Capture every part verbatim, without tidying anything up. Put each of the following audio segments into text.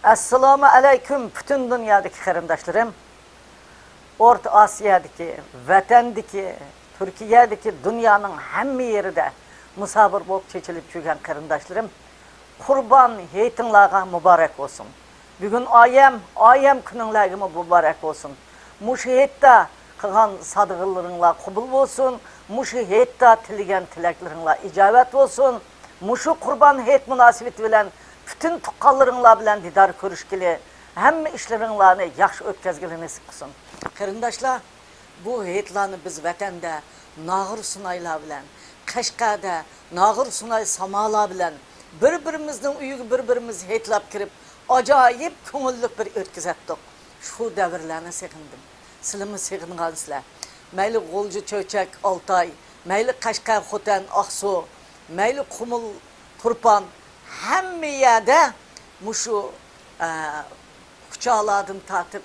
ئەسسالامۇ ئەلەيكۇم، پۈتۈن دۇنيادىكى قېرىنداشلىرىم. ئورتا ئاسىيادىكى، ۋەتەندىكى، تۈركىيەدىكى، دۇنيانىڭ ھەممە يېرىدە مۇساپىر بولۇپ چېچىلىپ يۈرگەن قېرىنداشلىرىم، قۇربان ھېيتىڭلارغا مۇبارەك بولسۇن. بۈگۈن ئايەم، ئايەم كۈنۈڭلارغىمۇ مۇبارەك بولسۇن. مۇشۇ ھېيتتا قىلغان سادىقىلىرىڭلار قوبۇل بولسۇن. مۇشۇ ھېيتتا تىلىگەن تىلەكلىرىڭلار ئىجابەت بولسۇن. مۇشۇ قۇربان ھېيت مۇناسىۋىتى بىلەن پۈتۈن تۇغقانلىرىڭلار بىلەن دىدار كۆرۈشكىلى، ھەممە ئىشلىرىڭلارنى ياخشى ئۆتكەزگىلى نېسىپ قىلسۇن. قېرىنداشلار، بۇ ھېيتلارنى بىز ۋەتەندە ناغرا سۇنايلار بىلەن، قەشقەردە ناغرا سۇناي سامالار بىلەن بىر-بىرىمىزنىڭ ئۆيىگە بىر-بىرىمىز ھېيتلاپ كىرىپ، ئاجايىپ كۆڭۈللۈك بىر ئۆتكۈزەتتۇق. شۇ دەۋرلەرنى سېغىندىم. سىلىمۇ سېغىنغانسىلەر. مەيلى غۇلجا چۆچەك، ئالتاي، مەيلى قەشقەر، خوتەن، ئاقسۇ، مەيلى قۇمۇل، تۇرپان، ھەممە يەردە مۇشۇ، ئە، كۇچالاردىن تارتىپ،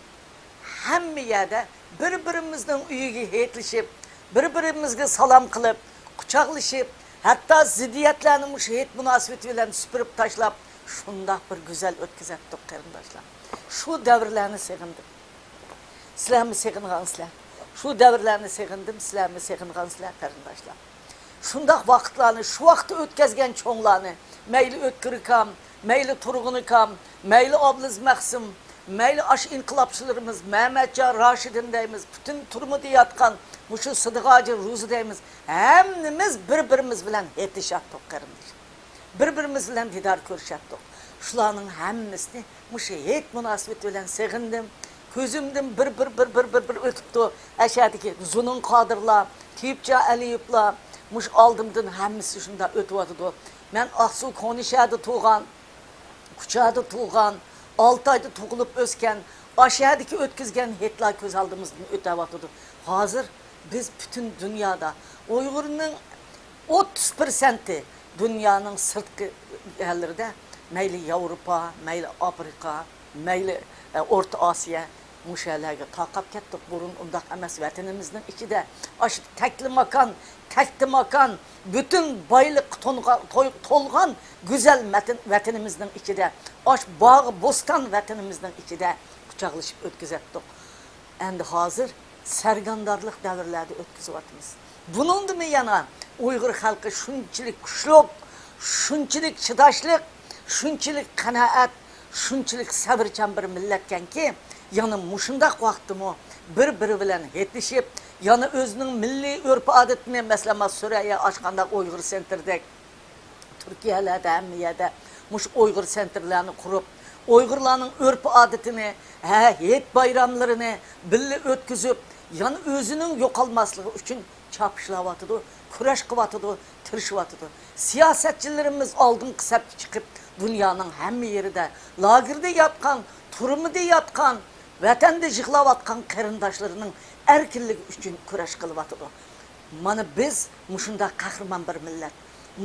ھەممە يەردە بىر-بىرىمىزنىڭ ئۆيىگە ھېيتلىشىپ، بىر-بىرىمىزگە سالام قىلىپ، قۇچاقلىشىپ، ھەتتا زىددىيەتلەرنى مۇشۇ ھېيت مۇناسىۋىتى بىلەن سۈپۈرۈپ تاشلاپ، شۇنداق بىر گۈزەل ئۆتكۈزەتتۇق، قېرىنداشلار. شۇ دەۋرلەرنى سېغىندىم. سىلەرمۇ سېغىنغانسىلەر. شۇ دەۋرلەرنى سېغىندىم، سىلەرمۇ سېغىنغانسىلەر، قېرىنداشلار. شۇنداق ۋاقىتلارنى، شۇ ۋاقىتتا ئۆتكەزگەن چوڭلارنى، مەيلى ئۆتكۈر ئاكام، مەيلى تۇرغۇن ئاكام، مەيلى ئابلىز مەخسۇم، مەيلى ئاشۇ ئىنقىلابچىلىرىمىز، مەمەتجان، راشىدىن دەيمىز، پۈتۈن تۈرمىدە ياتقان مۇشۇ سىدىق ھاجى، روزى دەيمىز، ھەممىمىز بىر-بىرىمىز بىلەن ھېيتلىشاتتۇق، قېرىنداش. بىر-بىرىمىز بىلەن دىدار كۆرۈشەتتۇق. شۇلارنىڭ ھەممىسىنى مۇشۇ ھېيت مۇناسىۋىتى بىلەن سېغىندىم. كۆزۈمدىن بىر، بىر، بىر، بىر، بىر، بىر ئۆتۈپتۇ. ئەشەدىكى زۇنۇن قادىرلار، تېيىپجان ئەلىيېۋلار، مۇشۇ ئالدىمدىن ھەممىسى شۇنداق ئۆتۈۋاتىدۇ. مەن ئاقسۇ كونىشەھەردە تۇغان، كۇچادا تۇغان، ئالتايدا تۇغۇلۇپ ئۆسكەن، ئاشەدىكى ئۆتكۈزگەن ھېيتلار كۆز ئالدىمىزدىن ئۆتەۋاتىدۇ. ھازىر بىز پۈتۈن دۇنيادا ئۇيغۇرنىڭ ئوتتۇز پىرسەنتى دۇنيانىڭ سىرتقى يەرلىرىدە، مەيلى ياۋروپا، مەيلى ئافرىقا، مەيلى، ئە، ئورتا ئاسىيا، مۇشۇ يەرلەرگە تارقاپ كەتتۇق. بۇرۇن ئۇنداق ئەمەس. ۋەتىنىمىزنىڭ ئىچىدە ئاشۇ تەكلىماكان، تەكتىماكان، پۈتۈن بايلىققا تونغا-، توي-، تولغان گۈزەل مەتىن-، ۋەتىنىمىزنىڭ ئىچىدە ئاشۇ باغ-بوستان ۋەتىنىمىزنىڭ ئىچىدە قۇچاقلىشىپ ئۆتكۈزەتتۇق. ئەمدى ھازىر سەرگەردانلىق دەۋرلەردە ئۆتكۈزۈۋاتىمىز. بۇنىڭدىنمۇ يەنە ئۇيغۇر خەلقى شۇنچىلىك كۈچلۈك، شۇنچىلىك چىداشلىق، شۇنچىلىك قانائەت، شۇنچىلىك سەۋرچان بىر مىللەتكەنكى، يەنە مۇشۇنداق ۋاقىتتىمۇ بىر-بىرى بىلەن ھېيتلىشىپ، يەنە ئۆزىنىڭ مىللىي ئۆرپ-ئادىتىنى، مەسىلەن، مانا سۈرەييە ئاچقاندا ئۇيغۇر سېنتىردەك، تۈركىيەلەردە ھەممە يەردە مۇشۇ ئۇيغۇر سېنتىرلارنى قۇرۇپ، ئۇيغۇرلارنىڭ ئۆرپ-ئادىتىنى، ھە، ھېيت-بايراملىرىنى بىللە ئۆتكۈزۈپ، يەنە ئۆزىنىڭ يوقالماسلىقى ئۈچۈن چاپىشلاۋاتىدۇ، كۈرەش قىلىۋاتىدۇ، تىرىشىۋاتىدۇ. سىياسەتچىلىرىمىز ئالدىنقى سەپكە چىقىپ، دۇنيانىڭ ھەممە يېرىدە لاگېردا ياتقان، تۈرمىدە ياتقان، ۋەتەندە يىغلاۋاتقان قېرىنداشلىرىنىڭ ئەركىنلىكى ئۈچۈن كۈرەش قىلىۋاتىدۇ. مانا بىز مۇشۇنداق قەھرىمان بىر مىللەت.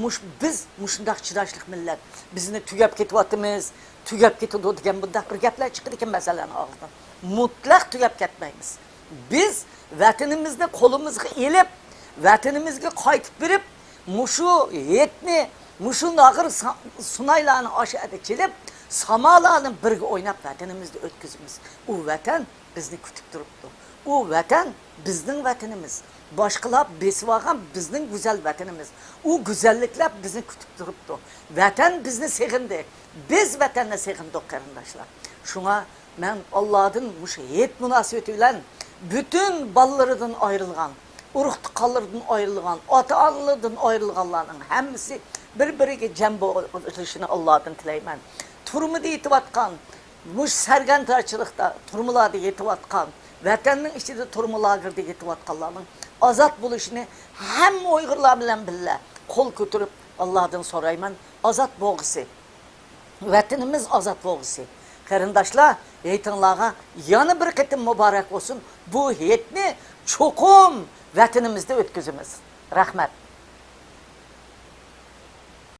مۇش-، بىز مۇشۇنداق چىداشلىق مىللەت. بىزنى تۈگەپ كېتىۋاتىمىز، تۈگەپ كېتىدۇ دېگەن بۇنداق بىر گەپلەر چىقىدىكەن مەسىلەن ئاغزىدىن. مۇتلەق تۈگەپ كەتمەيمىز. بىز ۋەتىنىمىزنى قولىمىزغا ئېلىپ، ۋەتىنىمىزگە قايتىپ بېرىپ، مۇشۇ ھېيتنى، مۇشۇ ناغرا سا-، سۇنايلارنى ئاشۇ يەردە چېلىپ، سامالارنى بىرگە ئويناپ، ۋەتىنىمىزدە ئۆتكۈزىمىز. ئۇ ۋەتەن بىزنى كۈتۈپ تۇرۇپتۇ. ئۇ ۋەتەن بىزنىڭ ۋەتىنىمىز. باشقىلار بېسىۋالغان بىزنىڭ گۈزەل ۋەتىنىمىز. ئۇ گۈزەللىكلەر بىزنى كۈتۈپ تۇرۇپتۇ. ۋەتەن بىزنى سېغىندى. بىز ۋەتەننى سېغىندۇق، قېرىنداشلار. شۇڭا مەن ئاللادىن مۇشۇ ھېيت مۇناسىۋىتى بىلەن پۈتۈن بالىلىرىدىن ئايرىلغان، ئۇرۇق-تۇغقانلىرىدىن ئايرىلغان، ئاتا-ئانىلىرىدىن ئايرىلغانلارنىڭ ھەممىسى بىر-بىرىگە جەم بولۇشىنى ئاللادىن تىلەيمەن. تۈرمىدە يېتىۋاتقان، مۇشۇ سەرگەردانچىلىقتا تۈرمىلاردا يېتىۋاتقان، ۋەتەننىڭ ئىچىدە تۈرمە لاگېرىدا يېتىۋاتقانلارنىڭ ئازاد بولۇشىنى ھەممە ئۇيغۇرلار بىلەن بىللە قول كۆتۈرۈپ ئاللادىن سورايمەن. ئازاد بولغۇسى! ۋەتىنىمىز ئازاد بولغۇسى! قېرىنداشلار، ھېيتىڭلارغا يەنە بىر قېتىم مۇبارەك بولسۇن! بۇ ھېيتنى چوقۇم ۋەتىنىمىزدە ئۆتكۈزىمىز. رەھمەت!